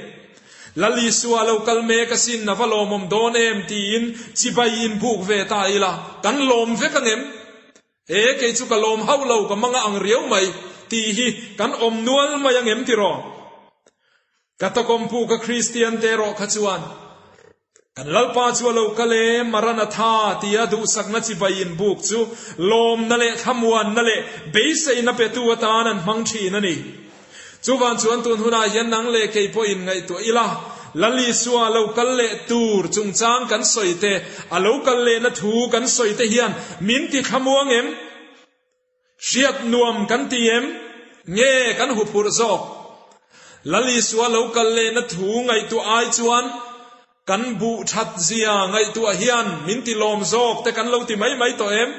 Speaker 1: Lal Isua a lo kal mek asin a va lawmawm dawn em tiin chibai inbuk ve ta ila kan lawm vek ang em? He kei chu ka lawm hauh lo ka manga ang riau mai tih hi kan awm nual mai ang em tiraw? Ka tawkawmpu ka Kristian te erawh kha chuan Kan Lalpa chu a lo kal e, Maranatha tia duhsakna chibai inbuk chu lawmna leh thlamuanna leh beiseina petu atan an hmang thin a ni. Chuvan chuan tun hunah hian nang leh kei pawhin ngaihtuah ila, Lal Isua a lo kal leh tur chungchang kan sawi te, a lo kal lehna thu kan sawi te hian min ti thlamuang em? Hriat nuam kan ti em? Nge kan huphurh zawk? Lal Isua lo kal lehna thu ngaihtuah ai chuan kan buh that zia ngaihtuah hian min ti lawm zawk te kan lo ti mai mai tawh em?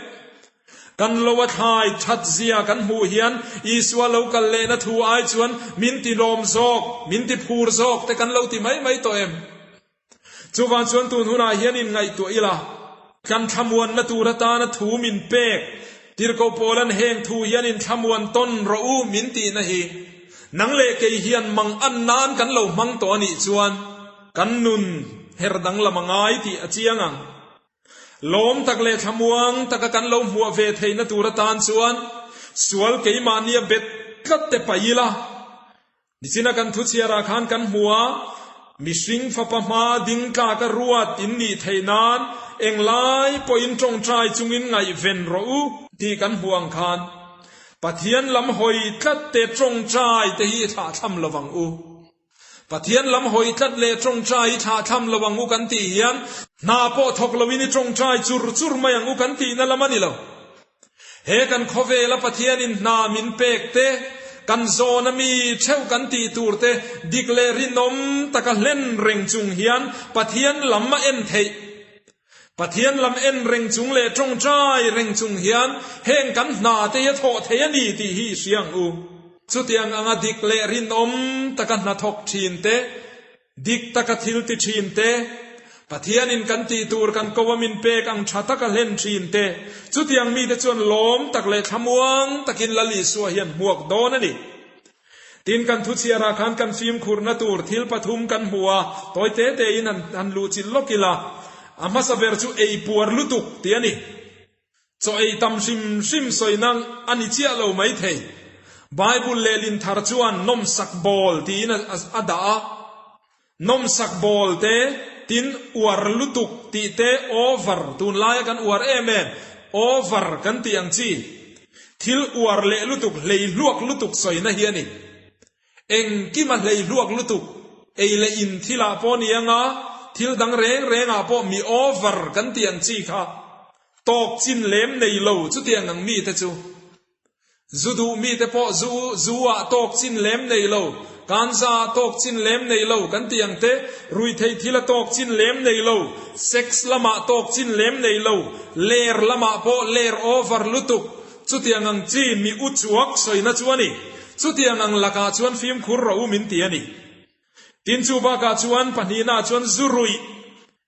Speaker 1: Kan lo a thlai that zia kan hmuh hian Isua lo kal lehna thu ai chuan min ti lawm zawk, min ti phur zawk te kan lo ti mai mai tawh em? Chuvang chuan tun hunah hian inngaihtuah ila, kan thlamuanna tur atana thu min pek Tirhkoh Paula'n heng thu hian inthlamuan tawn rawh u min tihna hi nang leh kei hian mang an nan kan lo hmang tawh a nih chuan kan nun her danglam a ngai tih a chiang ang. Lawm tak leh thlamuang taka kan lo hmuah ve theihna tur atan chuan sual keimahnia bet tlat te paih ila, Nichina kan thuchhiarah khan kan hmu a, mihring fapa hma ding tlaka ruat in nih theih nan englai pawhin tawngtai chungin ngaihven rawh u tih kan hmu ang khan Pathian lam hawi tlat te tawngtai te hi i thlahthlam lo ang u. Pathian lam hawi tlat leh tawngtai i thlahthlam lo ang u kan tih hian hna pawh thawk loin i tawngtai chur chur mai ang u kan tihna lam a ni lo. He kan khawvela Pathianin hna min pek te, kan zawna mi theuh kan tih tur te dik leh rinawm taka hlen reng chung hian Pathian lam a en theih. Pathian lam en reng chung leh tawngtai reng chung hian heng kan hna te hi a thawh thei a ni tih hi i hria ang u. Chutiang anga dik leh rinawm taka hna thawk thin te, Dik taka thil ti thin te, Pathianin kan tih tur kan ko a min pek ang tha taka hlen thin te, chutiang mite chuan lawm tak leh thlamuang takin Lal Isua hian hmuak dawn a ni. Tin, kan thuchhiarah khan kan fimkhurna tur thil pathum kan hmu a, tawi te tein han han luhchilh lawk ila, a hmasa ber chu ei puar lutuk tih a ni. Chaw ei tam hrim hrim sawina a ni chiah lo mai thei. Bible lehlin thar chuan nawmsak bawl tiin a dah a. Nawmsak bawl te, tin uar lutuk tih te over, tunlaia kan uar em em, over kan tih ang chi. Thil uar leh lutuk, hlei hluak lutuk sawina hi a ni. Engkima hlei hluak lutuk, ei leh in thilah pawh ni anga thil dang reng rengah pawh mi over kan tih ang chi kha tawk chin lem nei lo chutiang ang mite chu. Zu duh mite pawh zu zu ah tawk chin lem nei lo, kanza ah tawk chin lem nei lo kan tih ang te, ruihtheih thil a tawk chin lem nei lo, sex lamah tawk chin lem nei lo, ler lamah pawh ler over lutuk, Chutiang ang chi mi u chuak sawina chu a ni. Chutiang ang lakah chuan fimkhur rawh u min ti a ni. Tin chu bakah chuan pahnihnaah chuan zu ruih,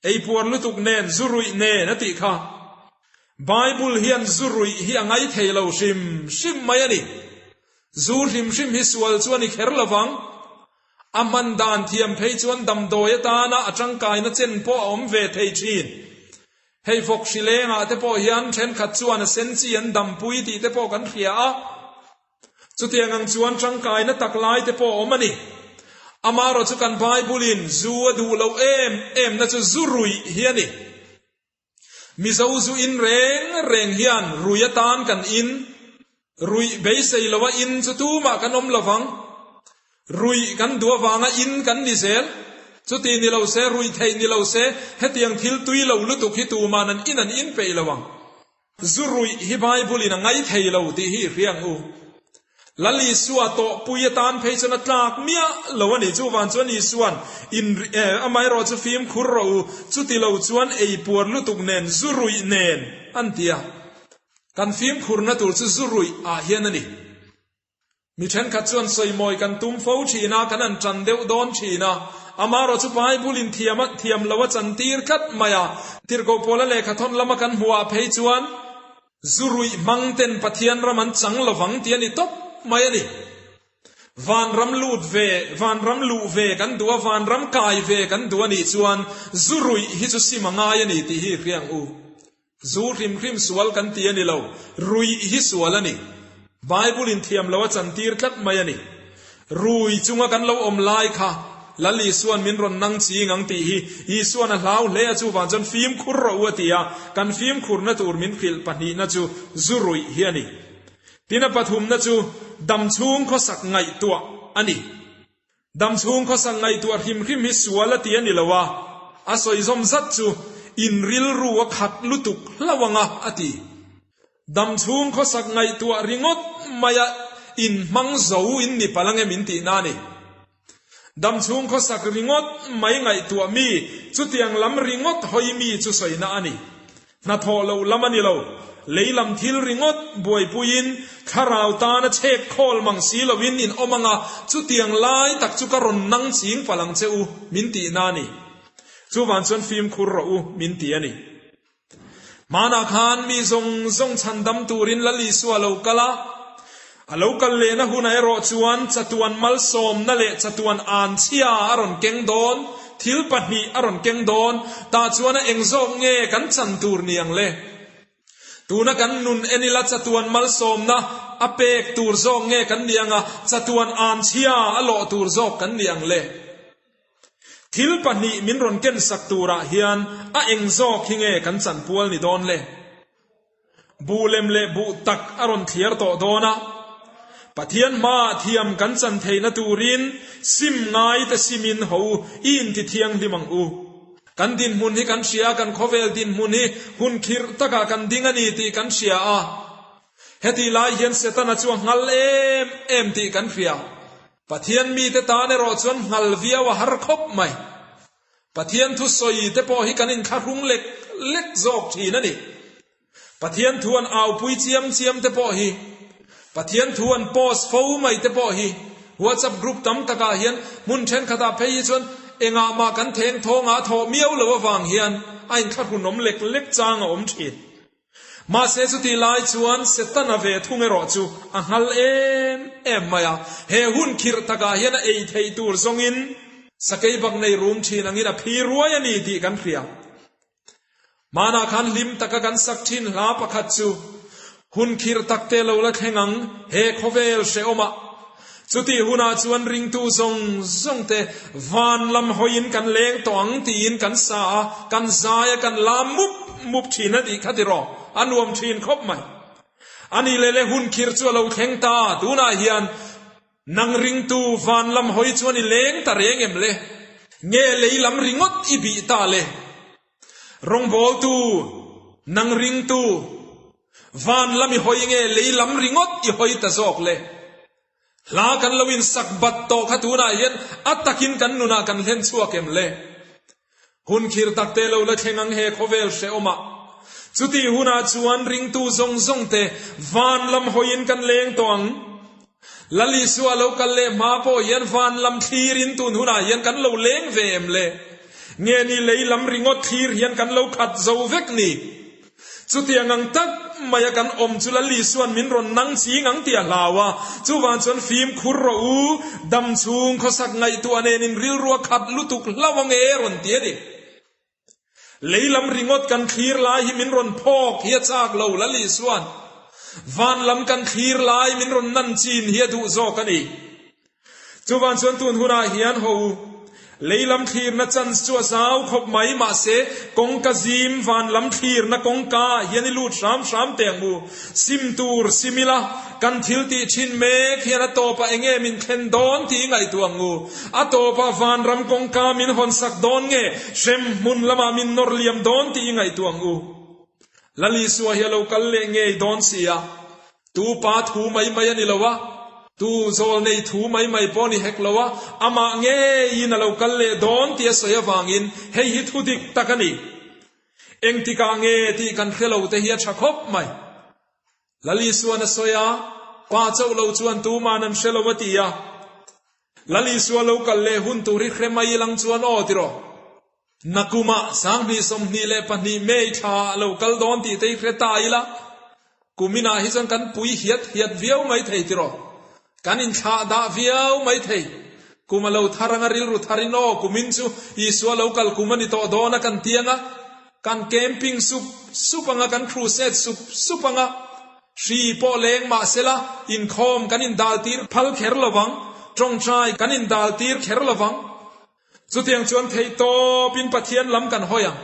Speaker 1: ei puar lutuk nen, zu ruih nen a tih kha. Bible hian zu ruih hi a ngai thei lo hrim hrim mai a ni. Zu hrim hrim hi sual chu a ni kher lovang. A hman dan thiam phei chuan damdawi atana a tangkaina chen pawh a awm ve thei thin. Hei vawk hri lengah te pawh hian thenkhat chuan a sen chi an dampui tih te pawh kan hria a. Chutiang ang chuan tangkaina tak lai te pawh a awm a ni. Amaherawh chu kan Bible-in zu a duh loh em em na chu zu ruih hi a ni. Mizo zu in reng reng hian rui atan kan in, ruih beisei loa in chu tumah kan awm lovang. Ruih kan duh avanga in kan ni zel. Chuti ni lo se, ruih theih ni lo se, hetiang thil tui lo lutuk hi tuman an in an in peih lo ang. Zu ruih hi Bible in a ngai thei lo tih hi i hria ang u. Lal Isua tawhpui atan phei chuan a tlak miah lo a ni. Chuvan chuan Isuan in amaherawh chu fimkhur rawh u, chuti lo chuan ei puar lutuk nen zu ruih nen an ti a. Kan fimkhurna tur chu zu ruih ah hian a ni. Mi thenkhat chuan sawimawi kan tum fo thin a, kan han tan deuh dawn thin a. Amaherawh chu Bible in thiam a, thiam lo a chantir tlat mai a. Tirhkoh Pawla lehkhathawn lama kan hmuhah phei chuan zu ruih hmang ten Pathian ram an chang lovang tih a ni tawp mai a ni. Vanram lut ve, vanram luh ve kan duh a, vanram kai ve kan duh a nih chuan zu ruih hi chu sim a ngai a ni tih hi i hria ang u. Zu hrim hrim sual kan ti a ni lo, ruih hi sual a ni. Bible in thiam lo a chantir tlat mai a ni. Rui chunga kan lo awm lai kha Lal Isuan min rawn nang ching ang tih hi Isuan a hlau hle a, chuvang chuan fimkhur rawh u a ti a, kan fimkhurna tur min hrilh pahnihna chu zu ruih hi a ni. Tin a pathumna chu damchhung khawsak ngaihtuah a ni. Damchhung khawsak ngaihtuah hrim hrim hi sual a ti a ni lo a, a sawi zawm zat chu in rilru a khat lutuk hlauh ang a, a ti. Damchhung khawsak ngaihtuah ringawt maia in hmang zo in ni palh ang em in tihna a ni. Damchhung khawsak ringawt mai ngaihtuah mi, chutiang lam ringawt hawi mi chu sawina a ni. Hnathawh loh lam a ni lo. Lei lam thil ringawt buaipuiin thlarau tana chhek khawl mang si loin in awm ang a, chutiang lai tak chu ka rawn nang ching palh ang che u, min tihna a ni. Chuvan chuan fimkhur rawh u, min ti a ni. Hmanah khan mi zawng zawng chhandam turin Lal Isua a lo kal a, a lo kal lehna hunah erawh chuan chatuan malsawmna leh chatuan anchhia a rawn keng dawn. Thil pahnih a rawn keng dawn, tah chuan a eng zawk nge kan chan tur ni ang le? Tuna kan nun en ila chatuan malsawmna a pek tur zawk nge kan ni ang a, chatuan anchhia a lawh tur zawk kan ni ang le? Thil pahnih min rawn kensak turah hian a eng zawk hi nge kan chanpual ni dawn le? Buh lem leh buh tak a rawn thliar tawh dawn a, Pathian hmaah thiam kan chan theihna turin sim ngaite simin ho i inti thianghlim ang u. Kan dinhmun hi kan hria a, kan khawvel dinhmun hi hun khirh takah kan ding a ni tih kan hria a. Hetih lai hian Setana chu a nghal em em tih kan hria. Pathian mite tan erawh chuan nghal viau a har khawp mai. Pathian thu sawi te pawh hi kan inthlahrung lek lek zawk thin a ni. Pathian thu an aupui chiam chiam te pawh hi, Pathian thu an post fo mai te pawh hi WhatsApp group tam takah hian hmun thenkhatah phei hi chuan. Engah mah kan theng thawngah a thawh miau lo avang hian a inthlahrunawm lek lek chang a awm thin. Mahse chutih lai chuan Setana ve thung erawh chu a nghal em em mai a, he hun khirh takah hian a ei theih tur zawngin sakei bak nei rum thin angin a phi ruai a ni tih kan hria. Hmanah khan hlim taka kan sak thin hla pakhat chu, Hun khirh tak te lo la thleng ang, he khawvel hrehawmah. Chutih hunah chuan ringtu zawng zawng te van lam hawiin kan leng tawh ang tiin kan sa a, kan zai a, kan lam mup mup thin a tih kha tiraw? A nuam thin khawp mai. A nih leh le hun khirh chu a lo thleng ta, tunah hian nang ringtu van lam hawi chuan i leng ta reng em le? Nge lei lam ringawt i bih ta le? Rawngbawltu, nang ringtu, van lam i hawi nge lei lam ringawt i hawi ta zawk le? Hla kan lo insak bat tawh kha tunah hian a takin kan nunah kan hlen chhuak em le? Hun khir tak te lo la thleng ang he khawvel hrehawmah. Chutih hunah chuan ringtu zawng zawng te van lam hawiin kan leng tawh ang. Lal Isua lo kal leh hma pawh hian van lam thlirin tun hunah hian kan lo leng ve em le? Nge ni lei lam ringawt thlir hian kan lo khat zo vek ni? Chutiang ang tak maia kan awm chu Lal Isua'n min rawn nang ching ang tih a hlau a, chuvang chuan fimkhur rawh u, dam chhung khawsak ngaihtuah nenin rilru a khat lutuk hlauh ange rawn ti a ni. Lei lam ringawt kan thlir lai hi min rawn phawk hi a chak lo, Lal Isua'n van lam kan thlir lai min rawn nan chin hi a duh zawk a ni. Chuvang chuan tun hunah hian ho u, lei lam thlirna chance chu a zau khawp mai, mahse kawngka zim van lam thlirna kawngka ah hian i lut hram hram teh ang u. Sim tur sim ila, kan thil tih thin mek hian a tawpah enge min thlen dawn tih i ngaihtuah ang u. A tawpah vanram kawngka min hawnsak dawn nge hrem hmun lamah min nawr liam dawn tih i ngaihtuah ang u. Lal Isua hi a lo kal leh ngei dawn si a, tu pa thu mai mai a ni lo a, tu zawl nei thu mai mai pawh a ni hek lo a, amah ngeiin a lo kal leh dawn tih a sawi avangin hei hi thu dik tak a ni. Engtikah nge tih kan hre lo te hi a tha khawp mai. Lal Isua'n a sawi a, Pa chauh lo chuan tuman an hre lo a ti a. Lal Isua lo kal leh hun tur hi hre mai ilang chuan aw tiraw. Nakumah 2022 May thla a lo kal dawn tih te hi hre ta ila, kuminah hi chuan kan pui hiat hiat viau mai thei tiraw. Kan inthlah dah viau mai thei. Kum a lo thar anga rilru tharin aw kumin chu Isua lo kal kum a ni tawh dawn a kan ti anga, kan camping sup sup anga, kan crusade sup sup anga, hri pawh leng mah sela inkhawm kan indal tir phal kher lovang, tawngtai kan indal tir kher lovang. Chutiang chuan theihtawpin Pathian lam kan hawi ang.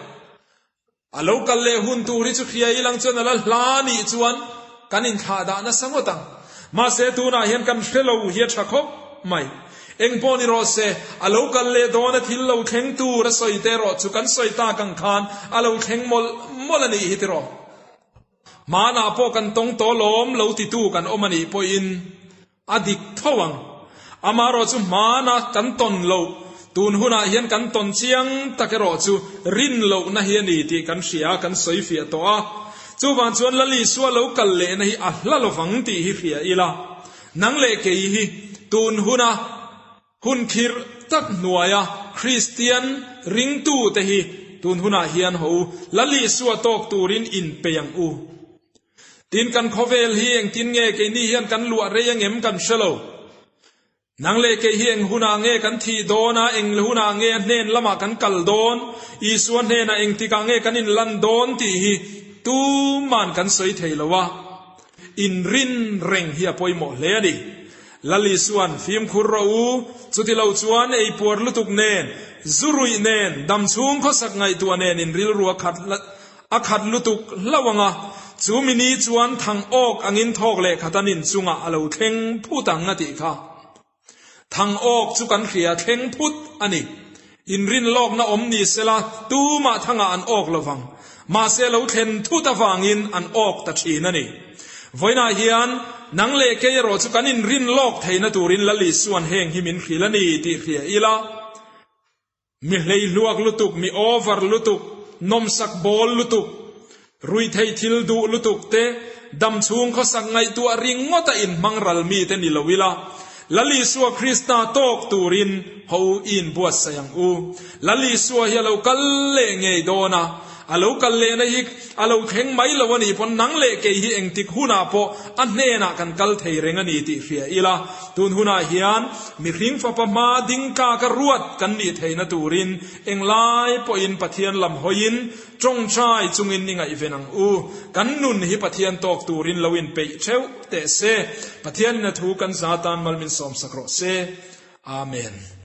Speaker 1: A lo kal leh hun tur hi chu hria ilang chuan a la hla nih chuan kan inthlah dah nasa ngawt ang. Mahse tunah hian kan hre lo hi a tha khawp mai. Eng pawh ni rawh se, a lo kal leh dawn a thil lo thleng tur a sawi te erawh chu kan sawi tak ang khan a lo thleng mawlh mawlh a nih hi tiraw. Hmanah pawh kan tawng tawh lawm lo titu kan awm a nih pawhin A dik tho ang. Amaherawh chu hmana kan tawn loh, tun hunah hian kan tawn chiang tak erawh chu rin lohna hi a ni tih kan hria a, kan sawi fiah tawh a. Chuvang chuan Lal Isua lo kal lehna hi a hla lovang tih hi hria ila. Nang leh kei hi tun huna hun khirh tak hnuaia Kristian ringtute hi tun hunah hian haw u, Lal Isua tawk turin inpeih ang u. Tin kan khawvel hi engtin nge keini hian kan luah rei angem kan hre lo. Nang leh kei hi eng hunah nge kan thih dawn a, eng hunah nge a hnen lamah kan kal dawn, Isua hnenah engtikah nge kan inlan dawn tih hi tuman kan sawi thei lo a. Inrin reng hi a pawimawh hle a ni. Lal Isua'n fimkhur rawh u, chuti lo chuan ei puar lutuk nen, zu ruih nen, dam chhung khawsak ngaihtuah nen in rilru a khat A khat lutuk hlauh ang a, chu mi ni chuan thang awk angin thawk leh khat an inchungah a lo thleng phut ang a tih kha. Thang awk chu kan hria thleng phut a ni. Inrin lawkna awm ni sela tumah thangah an awk lo vang. Mahse lo thlen thut avangin an awk ta thin a ni. Vawiinah hian nang leh kei erawh chu kan inrin lawk theihna turin Lal Isua'n heng hi min hrilh a ni tih hria ila. Mi hleihluak lutuk, mi over lutuk, nawmsak bawl lutuk, ruihtheih thil duh lutuk te, dam chhung khawsak ngaihtuah ringawta inhmang ral mite ni lo ila. Lal Isua Krista tawk turin haw u i inbuatsaih ang u. Lal Isua hi a lo kal leh ngei dawn a, a lo kal lehna hi a lo thleng mai lo a nih pawn nang leh kei hi engtik hunah pawh a hnenah kan kal thei reng a ni tih hria ila, tun hunah hian mihring fapa hma ding tlaka ruat kan nih theihna turin englai pawhin Pathian lam hawiin Tawngtai chungin i ngaihven ang u. Kan nun hi Pathian tawk turin lo inpeih theuh teh se. Pathianin a thu kan za tan mal min sawmsak rawh se. Amen.